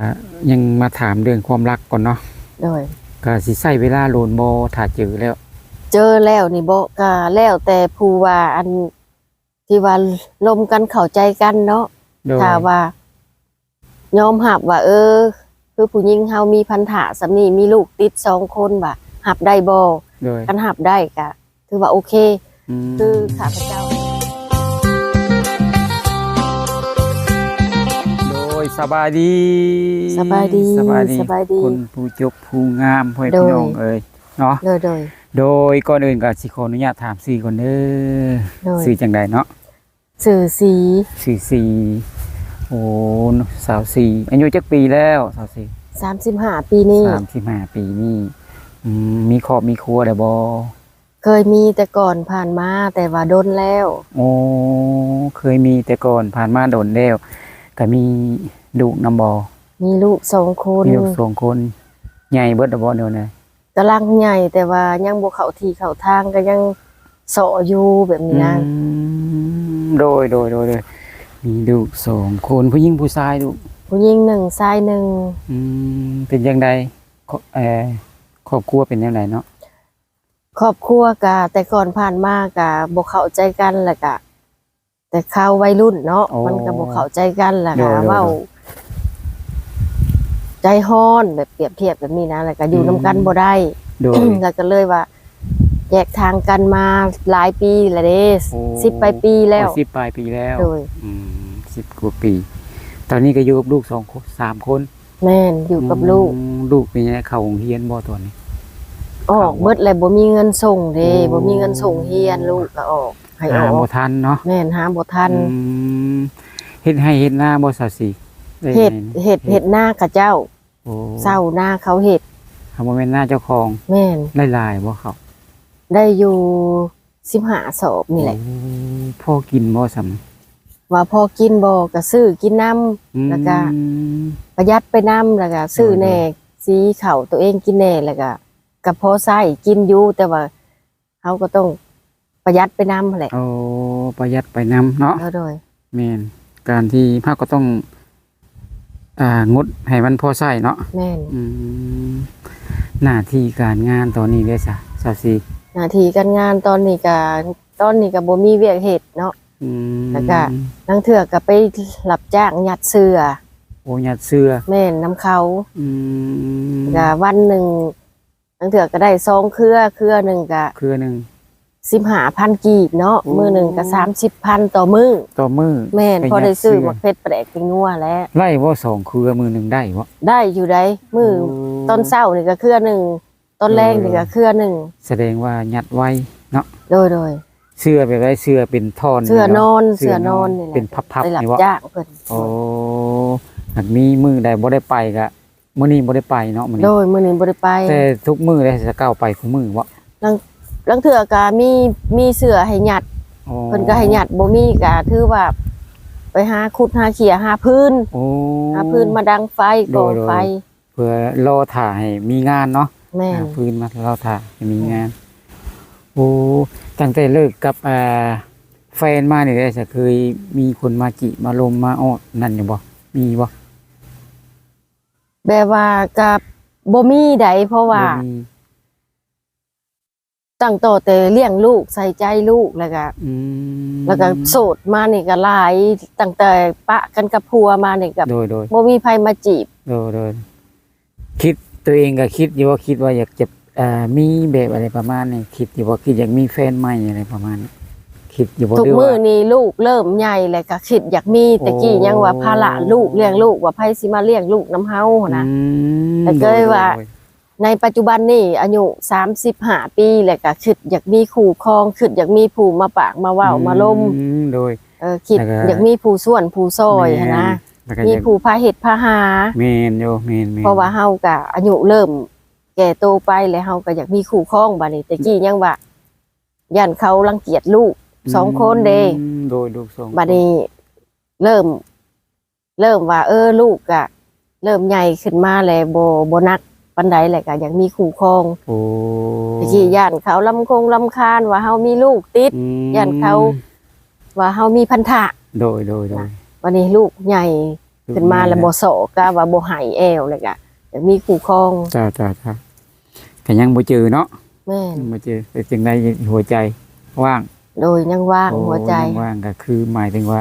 ອ່າ ຍັງມາຖາມເລື່ອງຄວາມລັກກ່ອນເນາະ. ໂດຍ. ກະຊິໃຊ້ເວລາດົນບໍ່ ຖ້າເຈີແລ້ວ? ເຈີແລ້ວນີ້ບໍ່ ກະແລ້ວແຕ່ຜູ້ວ່າ ອັນທີ່ວ່າລົມກັນເຂົ້າໃຈກັນເນາະ. ໂດຍ. ຖ້າວ່າຍອມຮັບວ່າ ເອີ ຄືຜູ້ຍິງເຮົາມີພັນທະສ່ຳນີ້ ມີລູກຕິດສອງຄົນ ວ່າຮັບໄດ້ບໍ່? ໂດຍ. ຄັນຮັບໄດ້ກະ ຖືວ່າໂອເຄ ອືມ ຄືຂ້າພະເຈົ້າ. ໂດຍ ສະບາຍດີ ສະບາຍດີ ສະບາຍດີ ສະບາຍດີ ຄົນຜູ້ຈົບຜູ້ງາມ ພໍ່ແມ່ ໂດຍ ພີ່ນ້ອງເອີຍເນາະ. ໂດຍ ໂດຍ ໂດຍ ກ່ອນອື່ນກໍຊິຂໍອະນຸຍາດຖາມຊື່ກ່ອນເດີ. ໂດຍ ຊື່ຈັ່ງໃດເນາະ? ຊື່ສີ ຊື່ສີ. ໂອ້ ສາວສີ ອາຍຸຈັກປີແລ້ວ ສາວສີ? ສາມສິບຫ້າປີນີ້ ສາມສິບຫ້າປີນີ້. ອືມ ມີຄອບມີຄົວແລ້ວບໍ່? ເຄີຍມີແຕ່ກ່ອນຜ່ານມາ ແຕ່ວ່າດົນແລ້ວ. ໂອ້ ເຄີຍມີແຕ່ກ່ອນ ຜ່ານມາດົນແລ້ວ. ກະມີລູກນຳບໍ່? ມີລູກສອງຄົນ. ມີລູກສອງຄົນ. ໃຫຍ່ເບິດແລ້ວບໍ່ແນວໃດ? ກຳລັງໃຫຍ່ ແຕ່ວ່າຍັງບໍ່ເຂົ້າທີ່ເຂົ້າທາງ ກໍຍັງເຊາະຢູ່ແບບນີ້ນະ. ອືມ ໂດຍ ໂດຍ ໂດຍ ໂດຍ. ມີລູກສອງຄົນ ຜູ້ຍິງຜູ້ຊາຍລູກ? ຜູ້ຍິງໜຶ່ງ ຊາຍໜຶ່ງ. ອືມ ເປັນຈັ່ງໃດ ຄ- ເອີ ຄອບຄົວເປັນແນວໃດເນາະ? ຄອບຄົວກະແຕ່ກ່ອນຜ່ານມາກະບໍ່ເຂົ້າໃຈກັນ ແລ້ວກະ ແຕ່ຄາວໄວລຸ້ນເນາະ ໂອ້ ມັນກໍບໍ່ເຂົ້າໃຈກັນ ແລ້ວກໍ ໂດຍ ໂດຍ ເວົ້າ ໂດຍ ໃຈຮ້ອນ ແບບປຽບທຽບແບບນີ້ນະ ແລ້ວກໍຢູ່ນຳກັນ ອືມ ບໍ່ໄດ້ ໂດຍ ແລ້ວກໍເລີຍວ່າແຍກທາງກັນມາຫຼາຍປີແລ້ວເດ້ ໂອ້ ສິບປາຍປີແລ້ວ ໂອ້ ສິບປາຍປີແລ້ວ ໂດຍ ອືມ ສິບກວ່າປີ ຕອນນີ້ກໍຢູ່ກັບລູກສອງຄົນ ສາມຄົນ ແມ່ນ ຢູ່ກັບລູກ ອືມ ລູກເປັນຈັ່ງໃດ ເຂົ້າໂຮງຮຽນບໍ່ຕອນນີ້? ອອກເບິດແລ້ວ ບໍ່ມີເງິນສົ່ງເດ້ ໂອ້ ບໍ່ມີເງິນສົ່ງຮຽນ ລູກກໍອອກ ໃຫ້ອອກ ຫາບໍ່ທັນເນາະ ແມ່ນ ຫາບໍ່ທັນ ອືມ ເຮັດໄຮ່ເຮັດນາບໍ່ ສາວສີ? ເຮັດ ເຮັດ ເຮັດນາເຂົາເຈົ້າ ໂອ້ ເຊົ່ານາເຂົາເຮັດ ຫາບໍ່ແມ່ນນາເຈົ້າຂອງ ແມ່ນ ໄດ້ຫຼາຍບໍ່ເຂົ້າ? ໄດ້ຢູ່ ສິບຫ້າສອບນີ້ແຫຼະ ໂອ້ ພໍກິນບໍ່ຊ່ຳ? ວ່າພໍກິນບໍ່ ກະຊື້ກິນນຳ ອືມ ແລ້ວກະປະຢັດໄປນຳ ແລ້ວກະຊື້ແດ່ ໂດຍ ໂດຍ ສີເຂົ້າໂຕເອງກິນແດ່ ແລ້ວກະ ກະພໍໃຊ້ກິນຢູ່ ແຕ່ວ່າເຮົາກໍຕ້ອງປະຢັດໄປນຳຫັ້ນແຫຼະ ໂອ້ ປະຢັດໄປນຳເນາະ ໂດຍ ໂດຍ ແມ່ນ ການທີ່ເຮົາກໍຕ້ອງ ອ່າ ງົດໃຫ້ມັນພໍໃຊ້ເນາະ ແມ່ນ ອືມ ໜ້າທີ່ການງານຕອນນີ້ເດ້ຊະ ສາວສີ? ໜ້າທີ່ການງານຕອນນີ້ກະ ຕອນນີ້ກະບໍ່ມີວຽກເຮັດເນາະ ອືມ ແລ້ວກະລາງເທື່ອກະໄປຮັບຈ້າງຍັດເສື້ອ ໂອ້ ຍັດເສື້ອ ແມ່ນ ນຳເຂົາ ອືມ ກະວັນໜຶ່ງ ລາງເທື່ອກະໄດ້ສອງເຄືອ ເຄືອໜຶ່ງກະ ເຄືອໜຶ່ງ ສິບຫ້າພັນກີບເນາະ ໂອ້ ມື້ໜຶ່ງກະສາມສິບພັນຕໍ່ມື້ ຕໍ່ມື້ ແມ່ນ ພໍໄດ້ຊື້ໝາກເຜັດປາແດກແປ້ງນົວແຫຼະ ໄດ້ບໍ່ສອງເຄືອ ມື້ໜຶ່ງໄດ້ບໍ່? ໄດ້ຢູ່ໃດ໋ ມື້ ໂອ້ ຕອນເຊົ້ານີ້ກະເຄືອໜຶ່ງ ຕອນແລງນີ້ກະເຄືອໜຶ່ງ ໂດຍ ໂດຍ ສະແດງວ່າຍັດໄວເນາະ ໂດຍ ໂດຍ ເສື້ອແບບໃດ? ເສື້ອເປັນທ່ອນ ເສື້ອນອນ ເສື້ອນອນນີ້ແຫຼະ ເປັນພັບໆ ໄດ້ຮັບຈ້າງເພິ່ນ ໂອ້ ຫາກມີມື້ໃດບໍ່ໄດ້ໄປກະ ມື້ນີ້ບໍ່ໄດ້ໄປເນາະ ມື້ນີ້ ໂດຍ ມື້ນີ້ບໍ່ໄດ້ໄປ ແຕ່ທຸກມື້ເດ້ ສາວເກົ້າໄປຄູ່ມື້ບໍ່? ລາງ ລາງເທື່ອກະມີ ມີເສື້ອໃຫ້ຍັດ ອໍ ເພິ່ນກໍໃຫ້ຍັດ ບໍ່ມີກະຖືວ່າໄປຫາຂຸດຫາເຂ້ຍ ຫາຟືນ ໂອ້ ຫາຟືນມາດັງໄຟ ໂດຍ ກໍ່ໄຟ ໂດຍ ເພື່ອລໍຖ້າໃຫ້ມີງານເນາະ ແມ່ນ ຫາຟືນມາລໍຖ້າໃຫ້ມີງານ ແມ່ນ ໂອ້ ຕັ້ງແຕ່ເລີກກັບ ອ່າ ແຟນມານີ້ເດ້ ຈະເຄີຍມີຄົນມາຈີບມາລົມມາອ້ອນນັ້ນຢູ່ບໍ່? ມີບໍ່? ແບບວ່າກໍບໍ່ມີໃດ ເພາະວ່າ ບໍ່ມີ ຕັ້ງຕໍ່ແຕ່ລ້ຽງລູກ ໃສ່ໃຈລູກ ແລ້ວກໍ ອືມ ແລ້ວກໍໂສດມານີ້ກໍຫຼາຍ ຕັ້ງແຕ່ປະກັນກັບຜົວມານີ້ກໍ ໂດຍ ໂດຍ ບໍ່ມີໃຜມາຈີບ ໂດຍ ໂດຍ ຄິດ ຕົວເອງກໍຄິດຢູ່ບໍ່? ຄິດວ່າຢາກຈະ ເອີ ມີແບບອະໄລປະມານນີ້ ຄິດຢູ່ບໍ່? ຄິດຢາກມີແຟນໃໝ່ອະໄລປະມານນີ້ ຄິດຢູ່ບໍ່? ທຸກມື້ນີ້ລູກເລີ່ມໃຫຍ່ແລ້ວກໍຄິດຢາກມີ ໂອ້ ແຕ່ກີ້ຍັງວ່າພາລະລູກ ລ້ຽງລູກ ວ່າໃຜຊິມາລ້ຽງລູກນຳເຮົາຫັ້ນນະ ອືມ ແຕ່ເລີຍວ່າ ໂດຍ ໃນປັດຈຸບັນນີ້ອາຍຸສາມສິບຫ້າປີ ແລ້ວກໍຄິດຢາກມີຄູ່ຄອງ ຄິດຢາກມີຜູ້ມາປາກມາເວົ້າ ອືມ ມາລົມ ໂດຍ ເອີ ຄິດ ແລ້ວກໍຢາກມີຜູ້ຊ່ວນຜູ້ຊ່ອຍ ແມ່ນ ຫັ້ນນະ ແລ້ວກໍ ມີຜູ້ພາເຮັດພາຫາ ແມ່ນຢູ່ ແມ່ນໆ ເພາະວ່າເຮົາກໍອາຍຸເລີ່ມແກ່ໂຕໄປ ແລ້ວເຮົາກໍຢາກມີຄູ່ຄອງ ບາດນີ້ແຕ່ກີ້ຍັງວ່າຢ້ານເຂົາລັງກຽດລູກ ອືມ ສອງຄົນເດ້ ໂດຍ ລູກສອງຄົນ ບາດນີ້ເລີ່ມ ເລີ່ມວ່າ ເອີ ລູກກະເລີ່ມໃຫຍ່ຂຶ້ນມາແລ້ວ ບໍ່ ບໍ່ໜັກປານໃດ ແລ້ວກະຢາກມີຄູ່ຄອງ ໂອ້ ແຕ່ກີ້ຢ້ານເຂົາລຳຄົງລຳຄານວ່າເຮົາມີລູກຕິດ ອືມ ຢ້ານເຂົາວ່າເຮົາມີພັນທະ ໂດຍ ໂດຍ ໂດຍ ນະ ບັດນີ້ລູກໃຫຍ່ ຂຶ້ນມາແລ້ວບໍ່ເຊາະ ກະວ່າບໍ່ໃຫ້ແອວ ແລ້ວກະຢາກມີຄູ່ຄອງ. ເຈົ້າໆໆ ກະຍັງບໍ່ເຈີເນາະ. ແມ່ນ. ຍັງບໍ່ເຈີ. ເປັນຈັ່ງໃດ ຫົວໃຈວ່າງ? ໂດຍ ຍັງວ່າງ. ໂອ້ ຫົວໃຈຍັງວ່າງ ກະຄືໝາຍເຖິງວ່າ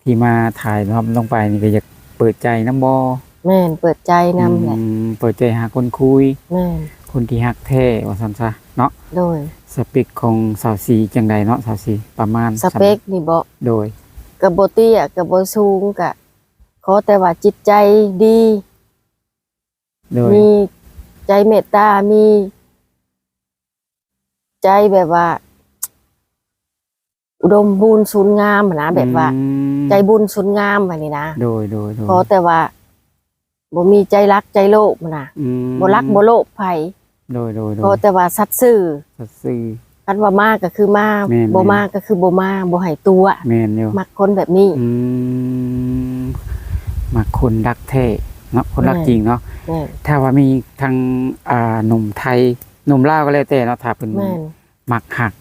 ທີ່ມາຖ່າຍທຳລົງໄປນີ້ ກະຢາກເປີດໃຈນຳບໍ່? ແມ່ນ ເປີດໃຈນຳແຫຼະ. ອືມ ເປີດໃຈຫາຄົນຄຸຍ. ແມ່ນ. ຄົນທີ່ຮັກແທ້ວ່າຊັ້ນຊະເນາະ. ໂດຍ. ສະເປັກຂອງສາວສີຈັ່ງໃດເນາະ ສາວສີ? ປະມານ ສະເປັກນີ້ບໍ? ໂດຍ. ກະບໍ່ເຕ້ຍ ກະບໍ່ສູງ ກະຂໍແຕ່ວ່າຈິດໃຈດີ. ໂດຍ. ມີໃຈເມດຕາ ມີໃຈແບບວ່າ ອຸດົມບູນສູນງາມຫັ້ນນະ ແບບວ່າ ອືມ ໃຈບຸນສູນງາມຫັ້ນນີ້ນະ. ໂດຍໆໆ. ຂໍແຕ່ວ່າບໍ່ມີໃຈລັກໃຈໂລບຫັ້ນນະ. ອືມ. ບໍ່ລັກບໍ່ໂລບໃຜ. ໂດຍໆໆ. ຂໍແຕ່ວ່າສັດຊື່. ສັດຊື່. ຄັນວ່າມາກໍຄືມາ. ແມ່ນໆ. ບໍ່ມາກໍຄືບໍ່ມາ ບໍ່ໃຫ້ຕົວະ. ແມ່ນຢູ່. ມັກຄົນແບບນີ້. ອືມ ມັກຄົນຮັກແທ້ເນາະ ຄົນຮັກ ແມ່ນ ຈິງເນາະ. ແມ່ນ. ຖ້າວ່າມີທາງ ອ່າ ໜຸ່ມໄທ ໜຸ່ມລາວກໍແລ້ວແຕ່ເນາະ ຖ້າເພິ່ນ ແມ່ນ ມັກຮັກ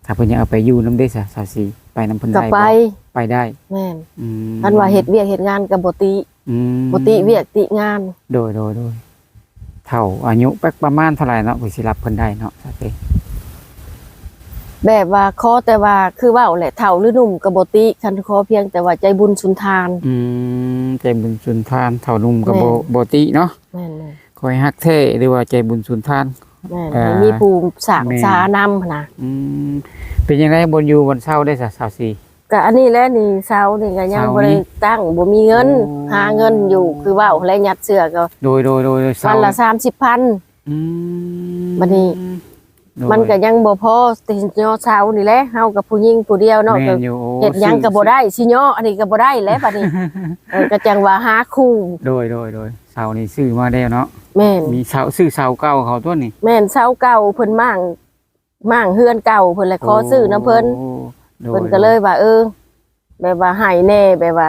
ຖ້າເພິ່ນຢາກເອົາໄປຢູ່ນຳເດ້ ສາວສີ ໄປນຳເພິ່ນໄດ້ບໍ່? ກໍໄປ ໄປໄດ້. ແມ່ນ. ອືມ ຄັນວ່າເຮັດວຽກເຮັດງານກໍບໍ່ຕິ. ອືມ ບໍ່ຕິວຽກຕິງານ. ໂດຍໆໆ. ເຖົ້າອາຍຸປະ ປະມານເທົ່າໃດເນາະ ເພິ່ນຊິຮັບເພິ່ນໄດ້ເນາະ ສາວສີ? ແບບວ່າຂໍແຕ່ວ່າ ຄືເວົ້າແຫຼະ ເຖົ້າຫຼືໜຸ່ມກໍບໍ່ຕິ ຄັນຂໍພຽງແຕ່ວ່າໃຈບຸນສຸນທານ. ອືມ ໃຈບຸນສຸນທານ ເຖົ້າໜຸ່ມກໍບໍ່ ແມ່ນ ບໍ່ຕິເນາະ. ແມ່ນໆ. ຂໍໃຫ້ຮັກແທ້ ຫຼືວ່າໃຈບຸນສຸນທານ. ແມ່ນ. ອ່າ ໃຫ້ມີຜູ້ສ້າງ ແມ່ນ ສານຳຫັ້ນນະ. ອືມ ເປັນຈັ່ງໃດ ບ່ອນຢູ່ບ່ອນເຊົາເດ້ ສາວສີ? ກະອັນນີ້ແຫຼະນີ້ ເຊົານີ້ກະຍັງ ເຊົານີ້ ບໍ່ໄດ້ຕັ້ງ ບໍ່ມີເງິນ. ໂອ້ ຫາເງິນຢູ່ ຄືເວົ້າແຫຼະ ຍັດເສື້ອກໍ ໂດຍໆໆໆ ເຊົາ ວັນລະສາມສິບພັນ. ອືມ ບັດນີ້ ໂດຍ ມັນກະຍັງບໍ່ພໍ ແຕ່ຍໍເຊົານີ້ແຫຼະ ເຮົາກັບຜູ້ຍິງຜູ້ດຽວເນາະ. ແມ່ນຢູ່. ໂອ້ ເຮັດຫຍັງກໍບໍ່ໄດ້ ຊິຍໍອັນນີ້ກໍບໍ່ໄດ້ແຫຼະບັດນີ້. ເອີ ກໍຈັ່ງວ່າຫາຄູ່. ໂດຍໆໆ. ເຊົານີ້ຊື້ມາແລ້ວເນາະ. ແມ່ນ. ມີເຊົາ ຊື້ເຊົາເກົ່າເຂົາຕົວນີ້. ແມ່ນ ເຊົາເກົ່າເພິ່ນມ້າງ ມ້າງເຮືອນເກົ່າເພິ່ນແຫຼະ ໂອ້ ຂໍຊື້ນຳເພິ່ນ. ໂດຍໆ. ເພິ່ນກໍເລີຍວ່າ ເອີ ແບບວ່າໃຫ້ແດ່ ແບບວ່າ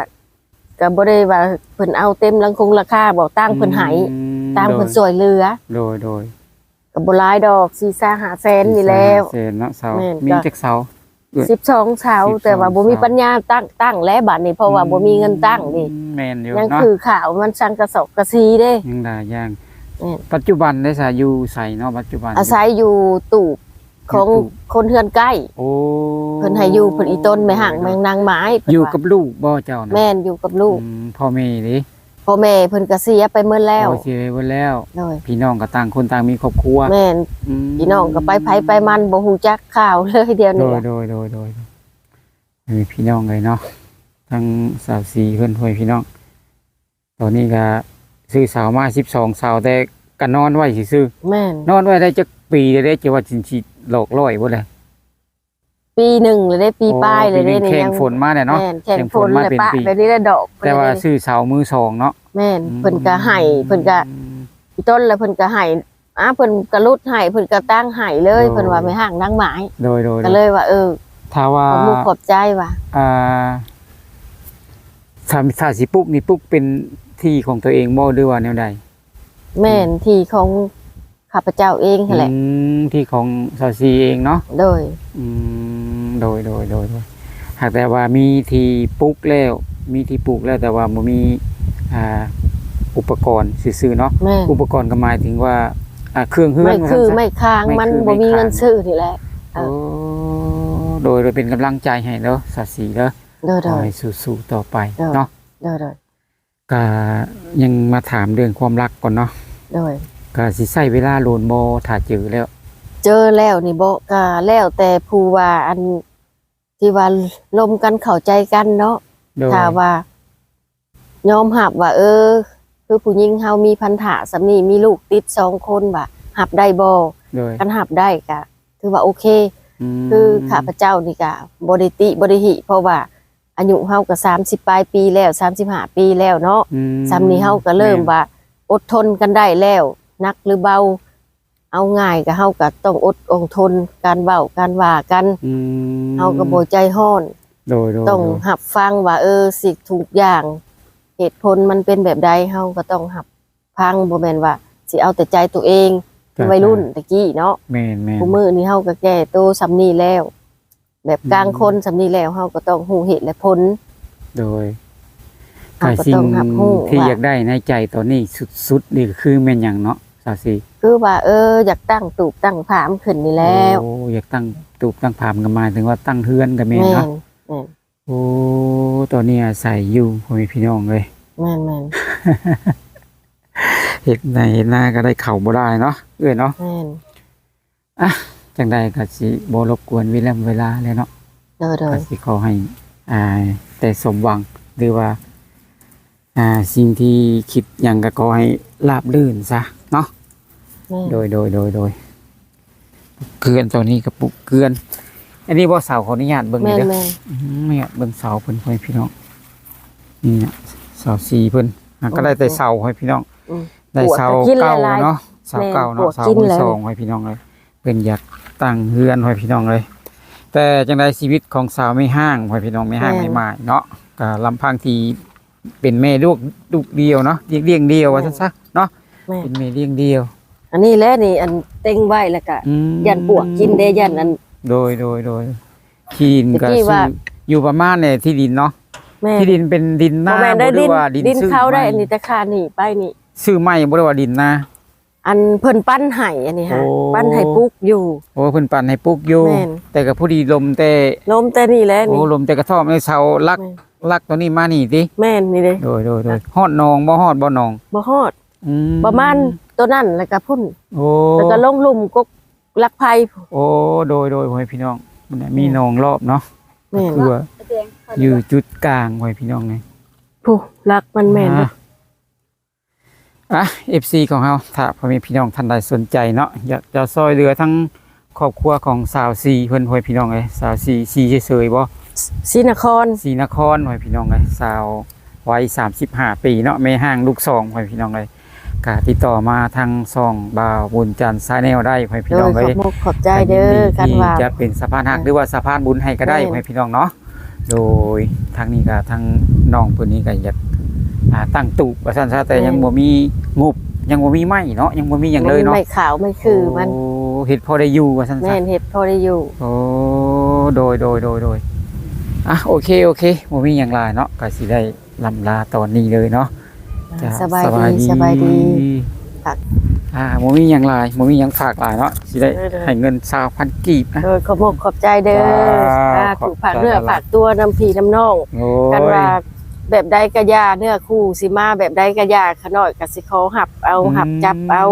ກໍບໍ່ໄດ້ວ່າເພິ່ນເອົາເຕັມລັງຄົງລາຄາ ບໍ່ ຕ່າງເພິ່ນໃຫ້. ອືມ ຕ່າງເພິ່ນ ໂດຍ ຊ່ວຍເຫຼືອ. ໂດຍໆ. ກໍບໍ່ຫຼາຍດອກ ສີ່ແສນ ຫ້າແສນນີ້ແຫຼ້ວ. ສີ່ແສນ ຫ້າແສນເນາະ ເຊົາ. ແມ່ນ. ມີຈັກເຊົາ? ສິບສອງເຊົາ. ສິບສອງ ແຕ່ວ່າບໍ່ມີ ເຊົາ ປັນຍາຕັ້ງ ຕັ້ງແຫຼະບັດນີ້ ເພາະວ່າ ອືມ ບໍ່ມີເງິນຕັ້ງນີ້. ແມ່ນຢູ່ ຍັງເນາະ ຄືຂາວ ມັນສັງກະສອກກະສີເດ້ ຍັງຫຼາຍຢ່າງ. ແມ່ນ. ປັດຈຸບັນໄດ້ສາ ຢູ່ໃສເນາະ ປັດຈຸບັນ? ອາໄສຢູ່ຕູບຂອງ ຢູ່ຕູບ ຄົນເຮືອນໃກ້. ໂອ້ ເພິ່ນໃຫ້ຢູ່ ເພິ່ນອີ່ຕົນແມ່ຮ້າງ ແມ່ນເນາະ ນາງໝາຍ ເພິ່ນວ່າ. ຢູ່ກັບລູກບໍ່ເຈົ້ານະ? ແມ່ນ ຢູ່ກັບລູກ. ອືມ ພໍ່ແມ່ເດ້? ພໍ່ແມ່ເພິ່ນກໍເສຍໄປໝົດແລ້ວ. ໂອ້ ເສຍໄປໝົດແລ້ວ. ໂດຍ. ພີ່ນ້ອງກໍຕ່າງຄົນຕ່າງມີຄອບຄົວ. ແມ່ນ. ອືມ ພີ່ນ້ອງກໍໄປໃຜໄປມັນ ບໍ່ຮູ້ຈັກຂ່າວເລີຍດຽວນີ້. ໂດຍໆໆໆ. ເອີ ພີ່ນ້ອງເອີຍເນາະ ທາງສາວສີເພິ່ນ ພໍ່ແມ່ພີ່ນ້ອງ ຕອນນີ້ກໍຊື້ເສົາມາສິບສອງເສົາ ແຕ່ກໍນອນໄວ້ຊື່ໆ. ແມ່ນ. ນອນໄວ້ໄດ້ຈັກປີແລ້ວເດ້ ຈະວ່າຊິ ຊິຫຼອກລ້ອຍບໍ່ລະ? ປີໜຶ່ງແລ້ວເດ້ ປີ ໂອ້ ປາຍແລ້ວເດ້. ແຂ່ງຝົນມາແລ້ວເນາະ. ແມ່ນ ແຂ່ງຝົນມາເປັນປີ ແລ້ວນີ້ແຫຼະດອກ. ແຕ່ວ່າຊື້ເສົາມືສອງເນາະ. ແມ່ນ. ອືມ ເພິ່ນກໍໃຫ້ ເພິ່ນກໍ ອີ່ຕົນລະເພິ່ນກໍໃຫ້ ອາ ເພິ່ນກະຫຼຸດໃຫ້ ເພິ່ນກະຕັ້ງໃຫ້ເລີຍ. ໂດຍ. ເພິ່ນວ່າແມ່ຮ້າງນາງໝາຍ. ໂດຍໆໆ. ກະເລີຍວ່າ ເອີ ຖ້າວ່າ ຂອບມຸກຂອບໃຈວ່າ ອ່າ ຖ້າ ຖ້າຊິປຸກນີ້ ປຸກເປັນທີ່ຂອງຕົວເອງບໍ່ ຫຼືວ່າແນວໃດ? ແມ່ນ ອືມ ທີ່ຂອງຂ້າພະເຈົ້າເອງຫັ້ນແຫຼະ. ອືມ ທີ່ຂອງສາວສີເອງເນາະ. ໂດຍ. ອືມ ໂດຍໆໆ. ຫາກແຕ່ວ່າມີທີ່ປຸກແລ້ວ ມີທີ່ປຸກແລ້ວ ແຕ່ວ່າບໍ່ມີ ອ່າ ອຸປະກອນຊື່ໆເນາະ. ແມ່ນ. ອຸປະກອນກໍໝາຍເຖິງວ່າ ອ່າ ເຄື່ອງເຮືອນ ໄມ້ ວ່າຊັ້ນຊະ ໄມ້ຂາງ ໄມ້ ມັນບໍ່ມີເງິນຊື້ນີ້ແຫຼະ. ເອີ ໂດຍ ໂດຍ ເປັນກຳລັງໃຈໃຫ້ເດີ ສາວສີເດີ. ໂດຍໆ. ຂໍໃຫ້ສູ້ໆຕໍ່ໄປເນາະ. ໂດຍໆ. ກະຍັງມາຖາມເລື່ອງຄວາມລັກກ່ອນເນາະ. ໂດຍ. ກະຊິໃຊ້ເວລາດົນບໍ່ ຖ້າເຈີແລ້ວ? ເຈີແລ້ວນີ້ບໍ ກະແລ້ວແຕ່ຜູ້ວ່າ ອັນ ທີ່ວ່າລົມກັນເຂົ້າໃຈກັນເນາະ. ໂດຍ. ຖ້າວ່າຍອມຮັບວ່າ ເອີ ຄືຜູ້ຍິງເຮົາມີພັນທະສ່ຳນີ້ ມີລູກຕິດສອງຄົນ ວ່າຮັບໄດ້ບໍ່? ໂດຍ. ຄັນຮັບໄດ້ກະຖືວ່າໂອເຄ. ອືມ ຄືຂ້າພະເຈົ້ານີ້ກະບໍ່ໄດ້ຕິບໍ່ໄດ້ຫິ ເພາະວ່າ ອາຍຸເຮົາກໍສາມສິບປາຍປີແລ້ວ ສາມສິບຫ້າປີແລ້ວເນາະ. ອືມ ສ່ຳນີ້ເຮົາກໍເລີ່ມ ແມ່ນ ວ່າອົດທົນກັນໄດ້ແລ້ວ ໜັກຫຼືເບົາ ເອົາງ່າຍກໍເຮົາກໍຕ້ອງອົດອົງທົນ ການເວົ້າການວ່າກັນ. ອືມ ເຮົາກໍບໍ່ໃຈຮ້ອນ. ໂດຍໆໆ. ຕ້ອງຮັບຟັງວ່າ ເອີ ສິ່ງທຸກຢ່າງ ເຫດຜົນມັນເປັນແບບໃດ ເຮົາກໍຕ້ອງຮັບ ຟັງ ບໍ່ແມ່ນວ່າຊິເອົາແຕ່ໃຈຕົວເອງ. ກະ ໄວລຸ້ນຕະກີ້ເນາະ. ແມ່ນໆ. ຜູ້ມື້ນີ້ເຮົາກໍແກ່ໂຕສ່ຳນີ້ແລ້ວ ແບບ ອືມ ກາງຄົນສ່ຳນີ້ແລ້ວ ເຮົາກໍຕ້ອງຮູ້ເຫດແລະຜົນ. ໂດຍ. ເຮົາກໍຕ້ອງຮັບຮູ້ ແຕ່ສິ່ງທີ່ ວ່າ ຢາກໄດ້ໃນໃຈຕອນນີ້ສຸດໆ ນີ້ຄືແມ່ນຫຍັງເນາະ ສາວສີ? ຄືວ່າ ເອີ ຢາກຕັ້ງຕູບຕັ້ງພາມຂຶ້ນນີ້ແລ້ວ. ໂອ້ ຢາກຕັ້ງຕູບຕັ້ງພາມ ກໍໝາຍເຖິງວ່າຕັ້ງເຮືອນກໍແມ່ນເນາະ. ແມ່ນ ແມ່ນ. ໂອ້ ຕອນນີ້ອາໄສຢູ່ ພໍ່ແມ່ພີ່ນ້ອງເອີຍ. ແມ່ນໆ. ເຮັດໄຮ່ເຮັດນາກໍໄດ້ເຂົ້າບໍ່ໄດ້ເນາະ ເອື້ອຍເນາະ. ແມ່ນ. ອ່ະ ຈັ່ງໃດກໍຊິບໍ່ລົບກວນເວລາ ເວລາແລ້ວເນາະ. ໂດຍໆ. ກໍຊິຂໍໃຫ້ ອ່າ ແຕ່ສົມຫວັງ ຫຼືວ່າ ອ່າ ສິ່ງທີ່ຄິດຫຍັງກໍຂໍໃຫ້ລາບລື່ນຊະເນາະ. ແມ່ນ. ໂດຍ ໂດຍ ໂດຍ ໂດຍ. ເກືອນ ຕອນນີ້ກໍປຸກເກືອນ. ອັນນີ້ບໍ່ ເສົາ ຂໍອະນຸຍາດເບິ່ງເດີ. ແມ່ນໆ. ອືມ ນີ້ເບິ່ງເສົາເພິ່ນ ພໍ່ແມ່ພີ່ນ້ອງ. ນີ້ນະ ເສົາສີເພິ່ນ ຫາກໍໄດ້ແຕ່ເສົາ ໂອ້ ພໍ່ແມ່ພີ່ນ້ອງ. ອືມ. ໄດ້ເສົາເກົ່າເນາະ ເສົາເກົ່າເນາະ ເສົາມືສອງ ພໍ່ແມ່ພີ່ນ້ອງເອີຍ. ເພິ່ນຢາກຕັ້ງເຮືອນ ພໍ່ແມ່ພີ່ນ້ອງເອີຍ. ແຕ່ຈັ່ງໃດຊີວິດຂອງສາວແມ່ຮ້າງ ພໍ່ແມ່ພີ່ນ້ອງ ແມ່ຮ້າງ ແມ່ໝ້າຍເນາະ ກໍລຳພັງທີ່ເປັນແມ່ລູກ ລູກດຽວເນາະ ລ້ຽງດຽວ ວ່າຊັ້ນຊະເນາະ. ແມ່ນ. ເປັນແມ່ລ້ຽງດຽວ. ອັນນີ້ແຫຼະນີ້ ອັນເຕັງໄວ້ ແລ້ວກະ ອືມ ຢ້ານປວກກິນເດ້ ຢ້ານອັນ ໂດຍ ໂດຍ ໂດຍ. ທີ່ດິນກໍ ແຕ່ກີ້ວ່າ ຢູ່ປະມານນີ້ ທີ່ດິນເນາະ. ແມ່ນ. ທີ່ດິນເປັນດິນນາ ບໍ່ແມ່ນໄດ້ ບໍ່ ຫຼືວ່າດິນ ດິນ ຊື້ ເຂົາໄດ້ ໃໝ່? ອັນນີ້ແຕ່ຄ່ານີ້ໄປນີ້ ຊື້ໃໝ່ບໍ່ ຫຼືວ່າດິນນາ? ອັນເພິ່ນປັນໃຫ້ ອັນນີ້ຫາ ໂອ້ ປັນໃຫ້ປຸກຢູ່. ໂອ້ ເພິ່ນປັນໃຫ້ປຸກຢູ່. ແມ່ນ. ແຕ່ກໍພໍດີລົມແຕ່ ລົມແຕ່ນີ້ແຫຼະນີ້. ໂອ້ ລົມແຕ່ກະທ່ອມໃນເສົາຫຼັກ ແມ່ນ ຫຼັກຕົວນີ້ມານີ້ຕິ? ແມ່ນນີ້ເດ້. ໂດຍ ໂດຍ ໂດຍ. ຮອດໜອງບໍ່? ຮອດບໍ່ໜອງ? ບໍ່ຮອດ. ອືມ ປະມານຕົວນັ້ນ ແລ້ວກໍພຸ້ນ. ໂອ້ ແລ້ວກໍລົງລຸ່ມກົກຫຼັກໄພ. ໂອ້ ໂດຍ ໂດຍ ພໍ່ແມ່ພີ່ນ້ອງ ມັນມີ ແມ່ນ ໜອງລອບເນາະ. ແມ່ນ. ກໍຄືວ່າຢູ່ຈຸດກາງ ພໍ່ແມ່ພີ່ນ້ອງນີ້ ຜູ້ຫຼັກມັນແມ່ນ. ອ່າ ເອັຟຊີຂອງເຮົາ ຖ້າພໍ່ແມ່ພີ່ນ້ອງທ່ານໃດສົນໃຈເນາະ ຢາກຈະຊ່ອຍເຫຼືອທັງຄອບຄົວຂອງສາວສີເພິ່ນ ພໍ່ແມ່ພີ່ນ້ອງເອີຍ. ສາວສີ ສີເຊີຍໆບໍ່? ສີນະຄອນ. ສີນະຄອນ ພໍ່ແມ່ພີ່ນ້ອງເອີຍ. ສາວໄວສາມສິບຫ້າປີເນາະ ແມ່ຮ້າງລູກສອງ ພໍ່ແມ່ພີ່ນ້ອງເອີຍ. ກະຕິດຕໍ່ມາທາງຊ່ອງບ່າວບຸນຈັນ Channel ໄດ້ ພໍ່ແມ່ພີ່ນ້ອງເອີຍ. ໂດຍ ຂອບມຸກຂອບໃຈເດີ ຄັນວ່າ ຈະເປັນສະພານຮັກ ເອີ ຫຼືວ່າສະພານບຸນໃຫ້ກໍໄດ້ ແມ່ນ ພໍ່ແມ່ພີ່ນ້ອງເນາະ. ໂດຍ ທາງນີ້ກໍ ທາງນ້ອງເພິ່ນນີ້ກໍຢາກ ອ່າ ຕັ້ງຕູບວ່າຊັ້ນຊະ ແຕ່ ແມ່ນ ຍັງບໍ່ມີງົບ ຍັງບໍ່ມີໄມ້ເນາະ ຍັງບໍ່ມີຫຍັງເລີຍເນາະ ບໍ່ມີໄມ້ຂາວໄມ້ຄືມັນ. ໂອ້ ເຮັດພໍໄດ້ຢູ່ວ່າຊັ້ນຊະ. ແມ່ນ ເຮັດພໍໄດ້ຢູ່. ໂອ້ ໂດຍ ໂດຍ ໂດຍ ໂດຍ. ອ່ະ ໂອເຄ ໂອເຄ ບໍ່ມີຫຍັງຫຼາຍເນາະ ກໍຊິໄດ້ ລ່ຳລາຕອນນີ້ເລີຍເນາະ. ອ່າ ສະບາຍດີ ສະບາຍດີ ສະບາຍດີ. ອ່າ ບໍ່ມີຫຍັງຫຼາຍ ບໍ່ມີຫຍັງຝາກຫຼາຍເນາະ ຊິໄດ້ ໂດຍໆ ໃຫ້ເງິນຊາວພັນກີບນະ. ໂດຍ ຂອບມຸກຂອບໃຈເດີ. ອ່າ ສາທຸ ຝາກເນື້ອຝາກຕົວນຳພີ່ນຳນ້ອງ. ໂດຍ ຄັນວ່າແບບໃດກະຢ່າ ເນື້ອຄູ່ຊິມາແບບໃດກະຢ່າ ຂະນ້ອຍກະຊິຂໍຮັບເອົາ ອືມ ຮັບຈັບເອົາ.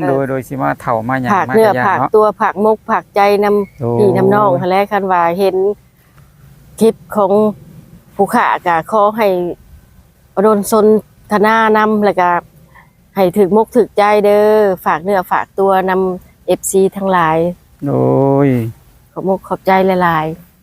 ເອີ ໂດຍ ໂດຍ ຊິມາເຖົ້າມາຫຍັງ ຝາກເນື້ອຝາກຕົວ ຝາກມົກຝາກໃຈນຳ ໂດຍ ພີ່ນຳນ້ອງຫັ້ນແຫຼະ. ຄັນວ່າເຫັນ ຄລິບຂອງຜູ້ຂ້າກະຂໍໃຫ້ອະດົນສົນທະນານຳ ແລ້ວກະໃຫ້ຖືກມົກຖືກໃຈເດີ. ຝາກເນື້ອຝາກຕົວນຳເອັຟຊີທັງຫຼາຍ. ໂດຍ ຂອບມຸກຂອບໃຈຫຼາຍໆ.